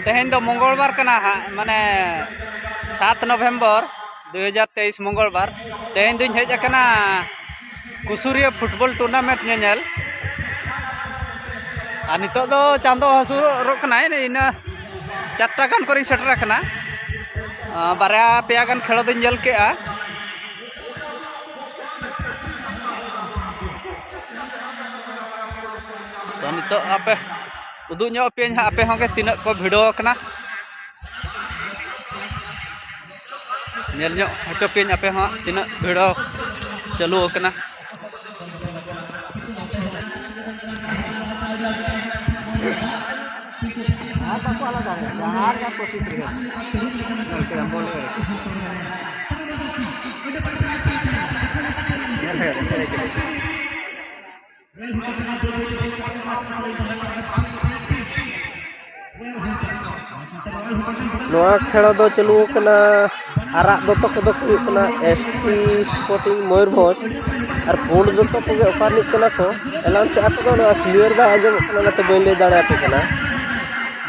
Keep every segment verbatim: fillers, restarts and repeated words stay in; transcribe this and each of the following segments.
ᱛᱮᱦᱮᱧ ᱫᱚ ᱢᱚᱝᱜᱚᱞ ᱵᱟᱨ ᱠᱟᱱᱟ ᱦᱟᱸᱜ, ᱢᱟᱱᱮ ᱥᱟᱛ ᱱᱚᱵᱷᱮᱢᱵᱚᱨ ᱫᱩ ᱦᱟᱡᱟᱨ ᱛᱮᱭᱤᱥ ᱢᱚᱝᱜᱚᱞ ᱵᱟᱨ᱾ ᱛᱮᱦᱮᱧ ᱫᱩᱧ ᱦᱮᱡ ᱟᱠᱟᱱᱟ ᱠᱩᱥᱩᱨᱤᱭᱟᱹ ᱯᱷᱩᱴᱵᱚᱞ ᱴᱩᱨᱱᱟᱢᱮᱱᱴ ᱧᱮᱧᱮᱞ᱾ ᱟᱨ ᱱᱤᱛᱚᱜ ᱫᱚ ᱪᱟᱸᱫᱚ ᱦᱟᱹᱥᱩᱨᱚᱜ ᱠᱟᱱᱟᱭ, ᱤᱱᱟᱹ ᱪᱟᱨᱴᱟ ᱜᱟᱱ ᱠᱚᱨᱮᱧ ᱥᱮᱴᱮᱨ ᱟᱠᱟᱱᱟ᱾ ᱟᱸ, ᱵᱟᱨᱭᱟ ᱯᱮᱭᱟ ᱜᱟᱱ ᱠᱷᱮᱞᱳ ᱫᱚᱧ ᱧᱮᱞ ᱠᱮᱜᱼᱟ᱾ ᱛᱚ, ᱱᱤᱛᱚᱜ ᱟᱯᱮ ᱩᱫᱩᱜ ᱧᱚᱜ ᱟᱯᱮᱭᱟᱹᱧ ᱦᱟᱸᱜ, ᱟᱯᱮ ᱦᱚᱸ ᱜᱮ ᱛᱤᱱᱟᱹᱜ ᱠᱚ ᱵᱷᱤᱲᱚ ᱟᱠᱟᱱᱟ᱾ ᱧᱮᱞ ᱧᱚᱜ ᱦᱚᱪᱚ ᱯᱮᱭᱟᱹᱧ ᱟᱯᱮ ᱦᱚᱸ ᱛᱤᱱᱟᱹᱜ ᱵᱷᱤᱲᱚ ᱪᱟᱹᱞᱩ ᱟᱠᱟᱱᱟ᱾ ᱱᱚᱣᱟ ᱠᱷᱮᱞ ᱫᱚ ᱪᱟᱹᱞᱩ ᱟᱠᱟᱱᱟ᱾ ᱟᱨᱟᱜ ᱫᱚᱛᱚ ᱠᱚᱫᱚ ᱠᱚ ᱦᱩᱭᱩᱜ ᱠᱟᱱᱟ ᱮᱥ ᱴᱤ ᱥᱯᱳᱨᱴᱤᱝ ᱢᱚᱭᱩᱨᱵᱷᱚᱸᱡᱽ, ᱟᱨ ᱯᱩᱸᱰ ᱫᱚᱛᱚ ᱠᱚᱜᱮ ᱚᱠᱟ ᱨᱤᱱᱤᱡ ᱠᱟᱱᱟ ᱠᱚ? ᱮᱞᱟᱱ ᱥᱮ ᱟᱠᱚ ᱫᱚ ᱱᱚᱣᱟ ᱠᱞᱤᱭᱟᱨ ᱵᱟᱭ ᱟᱸᱡᱚᱢᱚᱜ ᱠᱟᱱᱟ, ᱚᱱᱟᱛᱮ ᱵᱟᱹᱧ ᱞᱟᱹᱭ ᱫᱟᱲᱮᱭᱟᱯᱮ ᱠᱟᱱᱟ᱾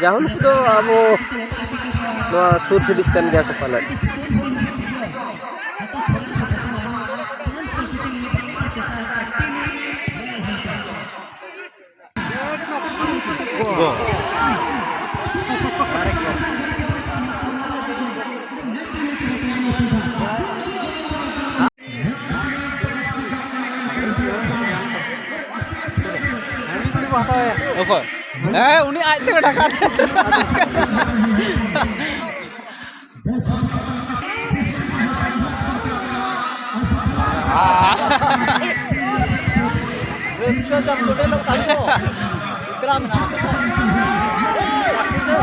ᱡᱟᱦᱟᱸ ᱱᱩᱠᱩ ᱫᱚ ᱟᱵᱚ ᱱᱚᱣᱟ ᱥᱩᱨ ᱥᱤᱰᱤᱜ ᱠᱟᱱ ᱜᱮᱭᱟ ᱠᱚ ᱯᱟᱞᱮᱫ᱾ ᱚᱠᱚᱭ? ᱦᱮᱸ, ᱩᱱᱤ ᱟᱡ ᱛᱮᱜᱮ ᱰᱷᱟᱠᱟ᱾ ᱨᱟᱹᱥᱠᱟᱹ ᱛᱮ ᱯᱷᱩᱴᱮᱞᱚᱜ ᱛᱟᱞᱮ ᱫᱚ᱾ ᱮᱠᱞᱟ ᱢᱮᱱᱟᱢᱟ ᱛᱚ? ᱟᱯᱮ ᱫᱚ?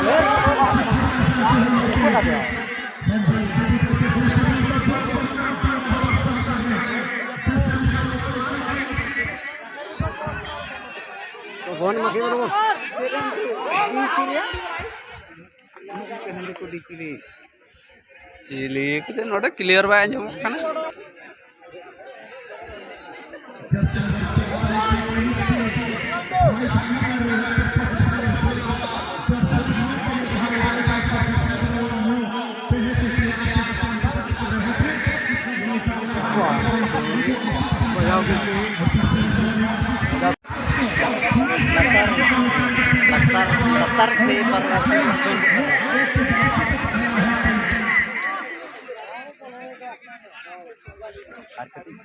ᱦᱮᱸ᱾ ᱮᱥᱮ ᱠᱟᱫᱮᱭᱟ᱾ ᱜᱚᱱ ᱢᱟᱠᱷᱤ ᱵᱟᱹᱱᱩᱜᱼᱟ᱾ ᱪᱤᱞᱤ ᱠᱚᱪᱚ ᱱᱚᱰᱮ ᱠᱞᱤᱭᱟᱨ ᱵᱟᱭ ᱟᱸᱡᱚᱢᱚᱜ ᱠᱟᱱᱟ᱾ ᱞᱟᱛᱟᱨ, ᱞᱟᱛᱟᱨ, ᱞᱟᱛᱟᱨ ᱥᱮ ᱯᱟᱨᱜᱟᱱᱟ ᱥᱮ ᱟᱨ ᱠᱟᱹᱴᱤᱡ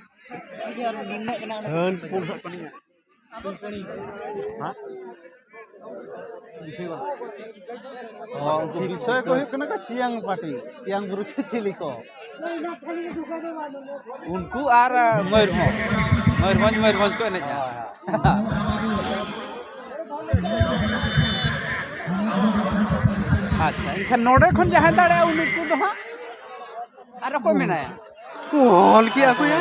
ᱦᱟᱹᱱ ᱯᱩᱱ ᱥᱟᱜ ᱠᱷᱚᱱᱤᱧ ᱦᱮᱸ? ᱵᱤᱥᱚᱭ ᱵᱟᱝ᱾ ᱚ, ᱩᱱᱠᱩ ᱵᱤᱥᱚᱭ ᱠᱚ ᱦᱩᱭᱩᱜ ᱠᱟᱱᱟ ᱠᱚ ᱪᱤᱭᱟᱝ ᱯᱟᱴᱤ, ᱪᱤᱭᱟᱝ ᱵᱩᱨᱩ ᱪᱮ ᱪᱤᱞᱤ ᱠᱚ? ᱩᱱᱠᱩ ᱟᱨ, ᱟᱸ, ᱢᱚᱭᱩᱨᱵᱷᱚᱸᱡᱽ᱾ ᱢᱚᱭᱩᱨᱵᱷᱚᱸᱡᱽ, ᱢᱚᱭᱩᱨᱵᱷᱚᱸᱡᱽ ᱠᱚ ᱮᱱᱮᱡᱼᱟ᱾ ᱟᱪᱪᱷᱟ, ᱮᱱᱠᱷᱟᱱ ᱱᱚᱰᱮ ᱠᱷᱚᱱ ᱡᱟᱦᱟᱸᱭ ᱫᱟᱲᱮᱭᱟᱜᱼᱟ, ᱩᱱᱤ ᱠᱚ ᱫᱚ ᱦᱟᱸᱜ ᱟᱨ ᱚᱠᱚᱭ ᱢᱮᱱᱟᱭᱟ? ᱚᱞ ᱠᱮᱜᱼᱟ ᱠᱚ ᱭᱟ᱾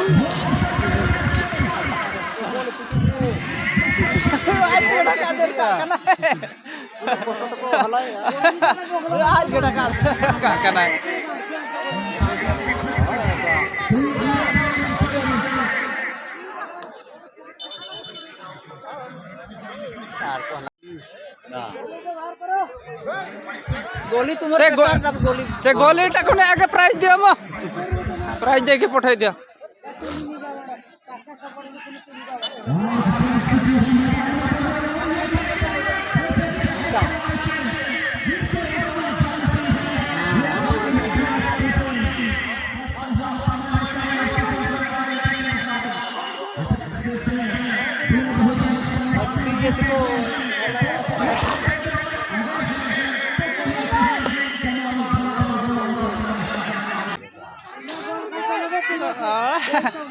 ᱟᱡ ᱜᱮ ᱰᱷᱟᱠᱟ ᱫᱚᱨᱠᱟᱨ ᱠᱟᱱᱟ᱾ ᱟᱡ ᱜᱮ ᱰᱷᱟᱠᱟ ᱫᱚᱨᱠᱟᱨ ᱠᱟᱱᱟᱭ᱾ ᱜᱚᱞᱤ ᱛᱩᱢᱟᱨ ᱥᱮ ᱜᱚ-, ᱠᱟᱴᱟᱨ ᱰᱟᱵ ᱜᱚᱞᱤ᱾ ᱥᱮ ᱜᱚᱞᱤ ᱴᱟ ᱠᱷᱚᱱᱮ ᱟᱜᱮ prize ᱫᱤᱭᱟ ᱢᱟ᱾ Prize ᱫᱮ ᱠᱮ ᱯᱚᱴᱷᱟᱭ ᱫᱤᱭᱟ᱾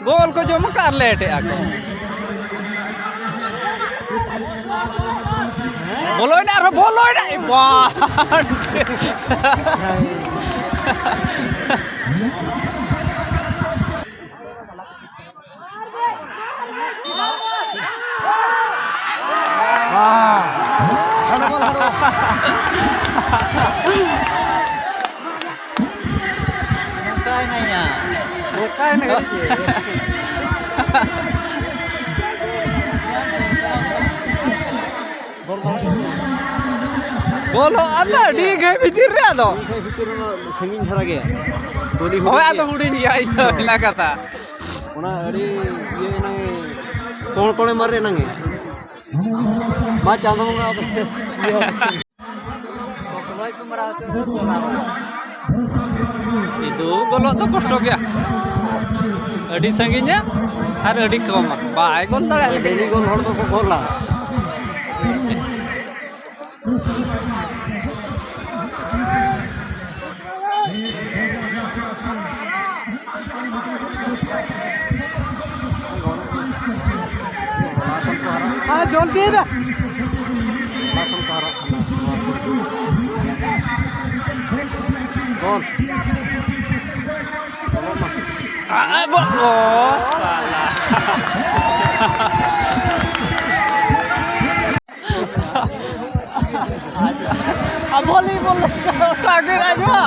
ᱜᱳᱞ ᱠᱚ ᱡᱚᱢ ᱟᱠᱟᱫ ᱟᱨ ᱞᱮᱴ ᱮᱫᱼᱟ ᱠᱚ᱾ ᱵᱚᱞᱚᱭᱮᱱᱟ ᱟᱨᱦᱚᱸ ᱵᱚᱞᱚᱭᱮᱱᱟ᱾ ᱮ ᱵᱟᱝ᱾ ᱱᱚᱝᱠᱟᱭᱮᱱᱟᱭᱟ᱾ ᱱᱚᱝᱠᱟᱭᱮᱱᱟ ᱠᱟᱹᱴᱤᱡ ᱮ᱾ ᱵᱚᱞ ᱵᱟᱝ ᱤᱫᱤᱭᱟ᱾ ᱵᱚᱞ ᱦᱚᱸ ᱟᱫᱚ ᱟᱹᱰᱤ ᱜᱮ ᱵᱷᱤᱛᱤᱨ ᱨᱮ ᱟᱫᱚ᱾ ᱟᱹᱰᱤ ᱜᱮ ᱵᱷᱤᱛᱤᱨ ᱨᱮ ᱥᱟᱺᱜᱤᱧ ᱫᱷᱟᱨᱟ ᱜᱮᱭᱟ᱾ ᱜᱚᱞᱤ ᱦᱳᱭ, ᱦᱩᱰᱤᱧ ᱟᱫᱚ ᱜᱮᱭᱟ᱾ ᱦᱩᱰᱤᱧ ᱜᱮᱭᱟ, ᱤᱱᱟᱹ ᱦᱳᱭ᱾ ᱤᱱᱟᱹ ᱠᱟᱛᱷᱟ᱾ ᱚᱱᱟ ᱟᱹᱰᱤ ᱤᱭᱟᱹ ᱮᱱᱟᱝ ᱮ ᱠᱚᱬ ᱠᱚᱬᱮ ᱢᱟᱨᱮ ᱮᱱᱟᱝ ᱮ᱾ ᱢᱟ ᱪᱟᱸᱫᱚ ᱵᱚᱸᱜᱟ ᱟᱯᱮ ᱤᱭᱟᱹ᱾ ᱤᱫᱩ ᱜᱚᱞᱚᱜ ᱫᱚ ᱠᱚᱥᱴᱚ ᱜᱮᱭᱟ, ᱟᱹᱰᱤ ᱥᱟᱺᱜᱤᱧᱟ ᱟᱨ ᱟᱹᱰᱤ ᱠᱚᱢᱟ, ᱵᱟᱭ ᱜᱚᱞ ᱫᱟᱲᱮᱭᱟᱜᱼᱟ᱾ ᱰᱮᱞᱤ ᱜᱚᱞ ᱦᱚᱲ ᱫᱚᱠᱚ ᱜᱚᱞᱟ᱾ ᱦᱮᱸ, ᱡᱚᱞᱫᱤ ᱨᱮ᱾ ᱜᱚᱞ᱾ ᱟᱵᱚ, ᱚ, ᱥᱟᱞᱟ᱾ ᱟᱨ volleyball ᱞᱮᱠᱟ ᱚᱴᱟᱜ ᱜᱮ ᱟᱡ ᱢᱟ᱾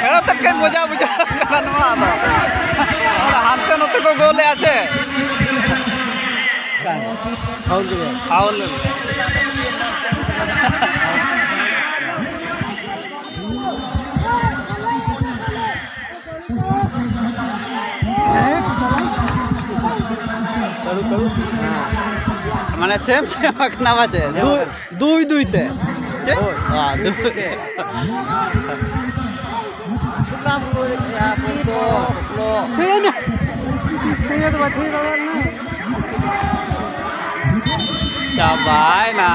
ᱠᱷᱮᱞ ᱛᱮᱫ ᱠᱟᱹᱡ ᱢᱚᱡᱟ ᱵᱩᱡᱷᱟᱹᱜ ᱠᱟᱱᱟ ᱱᱚᱣᱟ ᱫᱚ᱾ ᱟᱫᱚ ᱦᱟᱱᱛᱮ ᱱᱚᱛᱮ ᱠᱚ ᱜᱳᱞᱮᱜᱼᱟ ᱥᱮ᱾ ᱯᱷᱟᱣᱩᱞ ᱠᱮᱫᱟᱭ᱾ ᱯᱷᱟᱣᱩᱞ᱾ ᱠᱟᱹᱲᱩ, ᱠᱟᱹᱲᱩ᱾ ᱦᱮᱸ᱾ ᱢᱟᱱᱮ ᱥᱮᱢ ᱥᱮᱢ ᱟᱠᱟᱱᱟ ᱵᱟᱪᱮ? ᱥᱮᱢ ᱫᱩᱭ, ᱟᱠᱟᱱᱟ᱾ ᱫᱩᱭ ᱫᱩᱭ ᱛᱮ᱾ ᱪᱮᱫ? ᱦᱳᱭ᱾ ᱦᱮᱸ, ᱫᱩᱭ᱾ ᱫᱩᱭ ᱛᱮ᱾ ᱚᱠᱟ ᱵᱚᱞᱚ ᱦᱮᱡ ᱮᱱᱟ, ᱵᱚᱞ ᱫᱚ, ᱵᱚᱞᱚ᱾ ᱦᱩᱭᱮᱱᱟ᱾ ᱛᱤᱥ ᱛᱮᱜᱮ ᱫᱚ ᱵᱟᱭ ᱛᱷᱤᱭᱟᱹ ᱫᱟᱲᱮᱭᱟᱜ ᱠᱟᱱᱟ᱾ ᱪᱟᱵᱟᱭᱮᱱᱟ᱾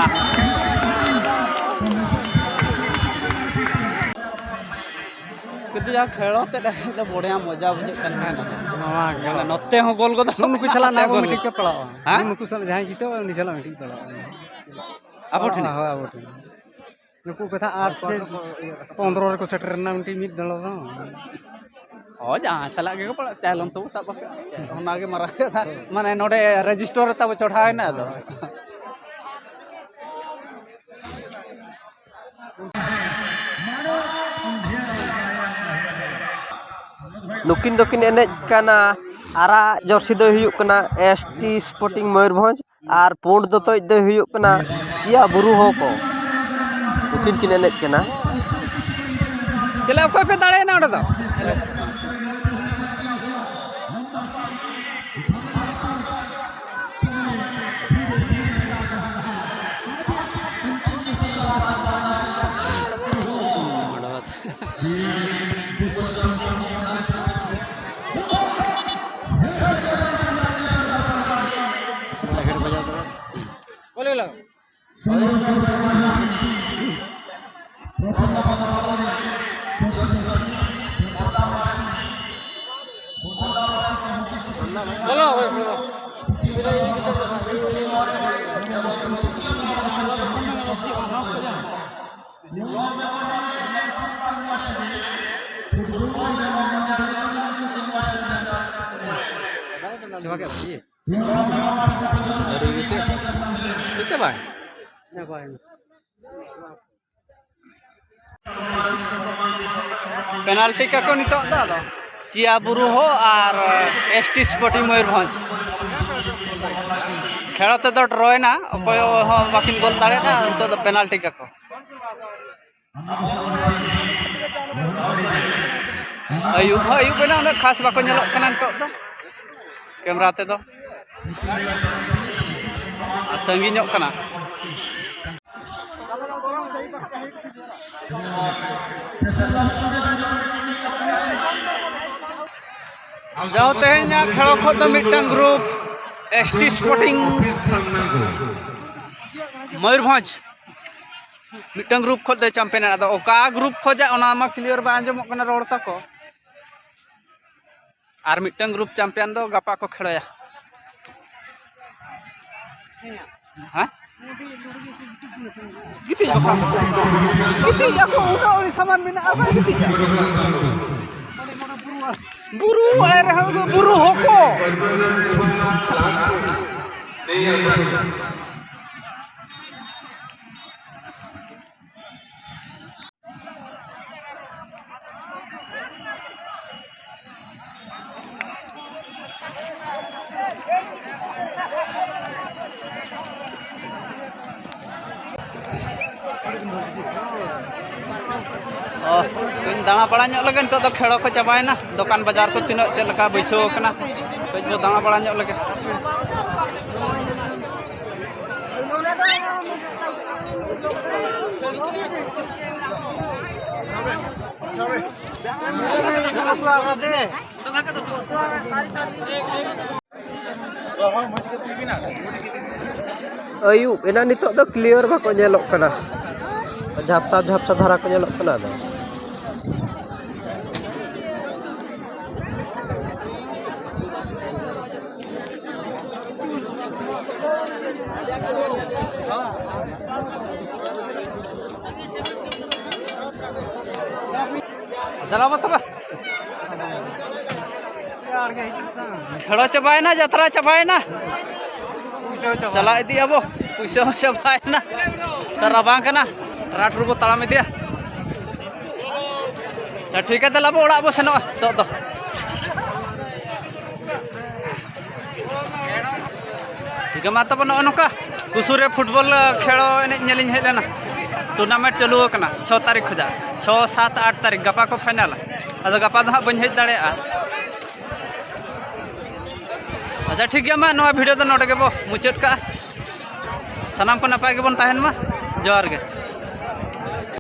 ᱠᱤᱱᱛᱩ ᱡᱟᱦᱟᱸ ᱠᱷᱮᱞ ᱦᱚᱛᱮᱫ ᱫᱚ ᱵᱚᱲᱤᱭᱟ ᱢᱚᱡᱟ ᱵᱩᱡᱷᱟᱹᱜ ᱠᱟᱱ ᱛᱟᱦᱮᱱᱟ᱾ ᱱᱚᱣᱟ ᱜᱮ᱾ ᱢᱟᱱᱮ ᱱᱚᱛᱮ ᱦᱚᱸ ᱜᱳᱞ ᱜᱚᱫᱚᱜ ᱱᱩᱠᱩ ᱥᱟᱞᱟᱜ ᱱᱟᱜ ᱜᱳᱞ᱾ ᱢᱤᱫᱴᱤᱡ ᱠᱚ ᱯᱟᱲᱟᱜᱼᱟ᱾ ᱦᱮᱸ? ᱱᱩᱠᱩ ᱥᱟᱞᱟᱜ ᱡᱟᱦᱟᱸᱭ ᱡᱤᱛᱟᱹᱜᱼᱟ, ᱩᱱᱤ ᱥᱟᱞᱟᱜ ᱢᱤᱫᱴᱤᱡ ᱯᱟᱲᱟᱜᱼᱟ᱾ ᱟᱵᱚ ᱴᱷᱮᱱ? ᱦᱳᱭ, ᱟᱵᱚ ᱴᱷᱮᱱ᱾ ᱱᱩᱠᱩ ᱠᱚ ᱛᱟᱦᱮᱸᱫ ᱟᱴ ᱥᱮ ᱯᱚᱱᱨᱚ ᱨᱮᱠᱚ ᱥᱮᱴᱮᱨ ᱮᱱᱟ ᱢᱤᱫᱴᱤᱡ ᱢᱤᱫ ᱫᱚᱞ ᱫᱚ᱾ ᱦᱳᱭ, ᱡᱟᱦᱟᱸᱭ ᱥᱟᱞᱟᱜ ᱜᱮᱠᱚ ᱯᱟᱲᱟᱜ, ᱪᱟᱭᱞᱚᱢ ᱛᱟᱵᱚ ᱥᱟᱵ ᱠᱟᱛᱮ᱾ ᱚᱱᱟᱜᱮ ᱢᱟᱨᱟᱝ ᱠᱟᱛᱷᱟ᱾ ᱢᱟᱱᱮ ᱱᱚᱰᱮ ᱨᱮᱡᱤᱥᱴᱟᱨ ᱨᱮ ᱛᱟᱵᱚ ᱪᱚᱲᱦᱟᱣ ᱮᱱᱟ ᱟᱫᱚ᱾ ᱱᱩᱠᱤᱱ ᱫᱚᱠᱤᱱ ᱮᱱᱮᱡ ᱠᱟᱱᱟ, ᱟᱨᱟᱜ ᱡᱟᱹᱨᱥᱤ ᱫᱚᱭ ᱦᱩᱭᱩᱜ ᱠᱟᱱᱟ ᱮᱥ ᱴᱤ ᱥᱯᱳᱨᱴᱤᱝ ᱢᱚᱭᱩᱨᱵᱷᱚᱸᱡᱽ᱾ ᱟᱨ ᱯᱩᱸᱰ ᱫᱚᱛᱚᱡ ᱫᱚᱭ ᱦᱩᱭᱩᱜ ᱠᱟᱱᱟ ᱪᱤᱭᱟ ᱵᱩᱨᱩ ᱦᱚᱸ ᱠᱚ᱾ ᱩᱱᱠᱤᱱ ᱠᱤᱱ ᱮᱱᱮᱡ ᱠᱟᱱᱟ᱾ ᱪᱮᱞᱮ, ᱚᱠᱚᱭ ᱯᱮ ᱫᱟᱲᱮᱭᱮᱱᱟ ᱚᱸᱰᱮ ᱫᱚ? ᱟᱹᱣᱨᱤ ᱜᱮ ᱪᱮᱫ? ᱪᱮᱫ ᱪᱟᱵᱟᱭ? ᱯᱮᱱᱟᱞᱴᱤ ᱠᱟᱠᱚ ᱱᱤᱛᱚᱜ ᱫᱚ ᱟᱫᱚ᱾ ᱪᱤᱭᱟ ᱵᱩᱨᱩ ᱦᱚᱸ ᱟᱨ ᱮᱥ ᱴᱤ ᱥᱯᱳᱨᱴᱤᱝ ᱢᱚᱭᱩᱨᱵᱷᱚᱸᱡᱽ᱾ ᱠᱷᱮᱲᱚ ᱛᱮᱫᱚ ᱰᱨᱚᱭᱮᱱᱟ, ᱚᱠᱚᱭ ᱦᱚᱸ ᱵᱟᱹᱠᱤᱱ ᱜᱳᱞ ᱫᱟᱲᱮᱭᱟᱫᱟ᱾ ᱱᱤᱛᱚᱜ ᱫᱚ ᱯᱮᱱᱟᱞᱴᱤ ᱠᱟᱠᱚ᱾ ᱟᱹᱭᱩᱵ ᱦᱚᱸ ᱟᱹᱭᱩᱵ ᱮᱱᱟ, ᱩᱱᱟᱹᱜ ᱠᱷᱟᱥ ᱵᱟᱠᱚ ᱧᱮᱞᱚᱜ ᱠᱟᱱᱟ ᱱᱤᱛᱚᱜ ᱫᱚ ᱠᱮᱢᱨᱟ ᱛᱮᱫᱚ᱾ ᱥᱟᱺᱜᱤᱧᱚᱜ ᱠᱟᱱᱟ᱾ ᱡᱟᱣ ᱛᱮᱦᱮᱧᱟᱜ ᱠᱷᱮᱞᱳ ᱠᱷᱚᱱ ᱫᱚ ᱢᱤᱫᱴᱟᱝ group S T sporting Mayurbhanj ᱢᱤᱫᱴᱟᱝ ᱜᱨᱩᱯ ᱠᱷᱚᱱ ᱫᱚᱭ ᱪᱟᱢᱯᱤᱭᱟᱱ᱾ ᱟᱫᱚ ᱚᱠᱟ ᱜᱨᱩᱯ ᱠᱷᱚᱱᱟᱜ ᱚᱱᱟ ᱢᱟ ᱠᱞᱤᱭᱟᱨ ᱵᱟᱭ ᱟᱸᱡᱚᱢᱚᱜ ᱠᱟᱱᱟ ᱨᱚᱲ ᱛᱟᱠᱚ᱾ ᱟᱨ ᱢᱤᱫᱴᱟᱝ ᱜᱨᱩᱯ ᱪᱟᱢᱯᱤᱭᱟᱱ ᱫᱚ ᱜᱟᱯᱟ ᱠᱚ ᱠᱷᱮᱞᱳᱭᱟ᱾ ᱦᱮᱸ? ᱜᱤᱛᱤᱡ ᱵᱟᱠᱷᱨᱟ᱾ ᱜᱤᱛᱤᱡ ᱟᱠᱚ, ᱩᱱᱟᱹᱜ ᱟᱹᱰᱤ ᱥᱟᱢᱟᱱ ᱢᱮᱱᱟᱜᱼᱟ, ᱵᱟᱭ ᱜᱤᱛᱤᱡᱟ᱾ ᱵᱩᱨᱩ ᱟᱭ ᱨᱮᱦᱚᱸ ᱵᱩᱨᱩ ᱦᱚᱸᱠᱚ᱾ ᱠᱟᱹᱡ ᱫᱟᱬᱟ ᱵᱟᱲᱟ ᱧᱚᱜ ᱞᱮᱜᱮ᱾ ᱱᱤᱛᱚᱜ ᱫᱚ ᱠᱷᱮᱲᱚ ᱠᱚ ᱪᱟᱵᱟᱭᱮᱱᱟ, ᱫᱚᱠᱟᱱ ᱵᱟᱡᱟᱨ ᱠᱚ ᱛᱤᱱᱟᱹᱜ ᱪᱮᱫ ᱞᱮᱠᱟ ᱵᱟᱹᱭᱥᱟᱹᱣ ᱟᱠᱟᱱᱟ, ᱠᱟᱹᱡ ᱵᱚ ᱫᱟᱬᱟ ᱵᱟᱲᱟ ᱧᱚᱜ ᱞᱮᱜᱮ᱾ ᱟᱹᱭᱩᱵ ᱮᱱᱟ, ᱱᱤᱛᱚᱜ ᱫᱚ ᱠᱞᱤᱭᱟᱨ ᱵᱟᱠᱚ ᱧᱮᱞᱚᱜ ᱠᱟᱱᱟ, ᱡᱷᱟᱯᱥᱟ ᱡᱷᱟᱯᱥᱟ ᱫᱷᱟᱨᱟ ᱠᱚ ᱧᱮᱞᱚᱜ ᱠᱟᱱᱟ᱾ ᱟᱫᱚ ᱫᱮᱞᱟ ᱵᱚ ᱛᱚᱵᱮ᱾ ᱠᱷᱮᱲᱚ ᱪᱟᱵᱟᱭᱮᱱᱟ, ᱡᱟᱛᱨᱟ ᱪᱟᱵᱟᱭᱮᱱᱟ᱾ ᱪᱟᱞᱟᱣ ᱤᱫᱤᱜ ᱟᱵᱚ, ᱯᱩᱭᱥᱟᱹ ᱦᱚᱸ ᱪᱟᱵᱟᱭᱮᱱᱟ᱾ ᱛᱚ ᱨᱟᱵᱟᱝ ᱠᱟᱱᱟ, ᱨᱟᱴ ᱨᱩᱵᱚ ᱛᱟᱲᱟᱢ ᱤᱫᱤᱭᱟ᱾ ᱟᱪᱪᱷᱟ, ᱴᱷᱤᱠ ᱜᱮᱭᱟ, ᱛᱟᱦᱞᱮ ᱟᱵᱚ ᱚᱲᱟᱜ ᱵᱚ ᱥᱮᱱᱚᱜᱼᱟ ᱱᱤᱛᱚᱜ ᱫᱚ᱾ ᱴᱷᱤᱠ ᱜᱮᱭᱟ, ᱢᱟ ᱛᱚᱵᱮ, ᱱᱚᱜᱼᱚ ᱱᱚᱝᱠᱟ ᱠᱩᱥᱩᱨ ᱨᱮ ᱯᱷᱩᱴᱵᱚᱞ ᱠᱷᱮᱲᱚ ᱮᱱᱮᱡ ᱧᱮᱞᱤᱧ ᱦᱮᱡ ᱞᱮᱱᱟ᱾ ᱴᱩᱨᱱᱟᱢᱮᱱᱴ ᱪᱟᱹᱞᱩ ᱟᱠᱟᱱᱟ ᱪᱷᱚ ᱛᱟᱹᱨᱤᱠᱷ ᱠᱷᱚᱱᱟᱜ, ᱪᱷᱚ, ᱥᱟᱛ, ᱟᱴ ᱛᱟᱹᱨᱤᱠᱷ, ᱜᱟᱯᱟ ᱠᱚ ᱯᱷᱟᱭᱱᱟᱞᱟ᱾ ᱟᱫᱚ ᱜᱟᱯᱟ ᱫᱚ ᱦᱟᱸᱜ ᱵᱟᱹᱧ ᱦᱮᱡ ᱫᱟᱲᱮᱭᱟᱜᱼᱟ᱾ ᱟᱪᱪᱷᱟ, ᱴᱷᱤᱠ ᱜᱮᱭᱟ, ᱢᱟ ᱱᱚᱣᱟ ᱵᱷᱤᱰᱤᱭᱳ ᱫᱚ ᱱᱚᱰᱮ ᱜᱮᱵᱚ ᱢᱩᱪᱟᱹᱫ ᱠᱟᱜᱼᱟ᱾ ᱥᱟᱱᱟᱢ ᱠᱚ ᱱᱟᱯᱟᱭ ᱜᱮᱵᱚᱱ ᱛᱟᱦᱮᱱ ᱢᱟ᱾ ᱡᱚᱦᱟᱨ ᱜᱮ᱾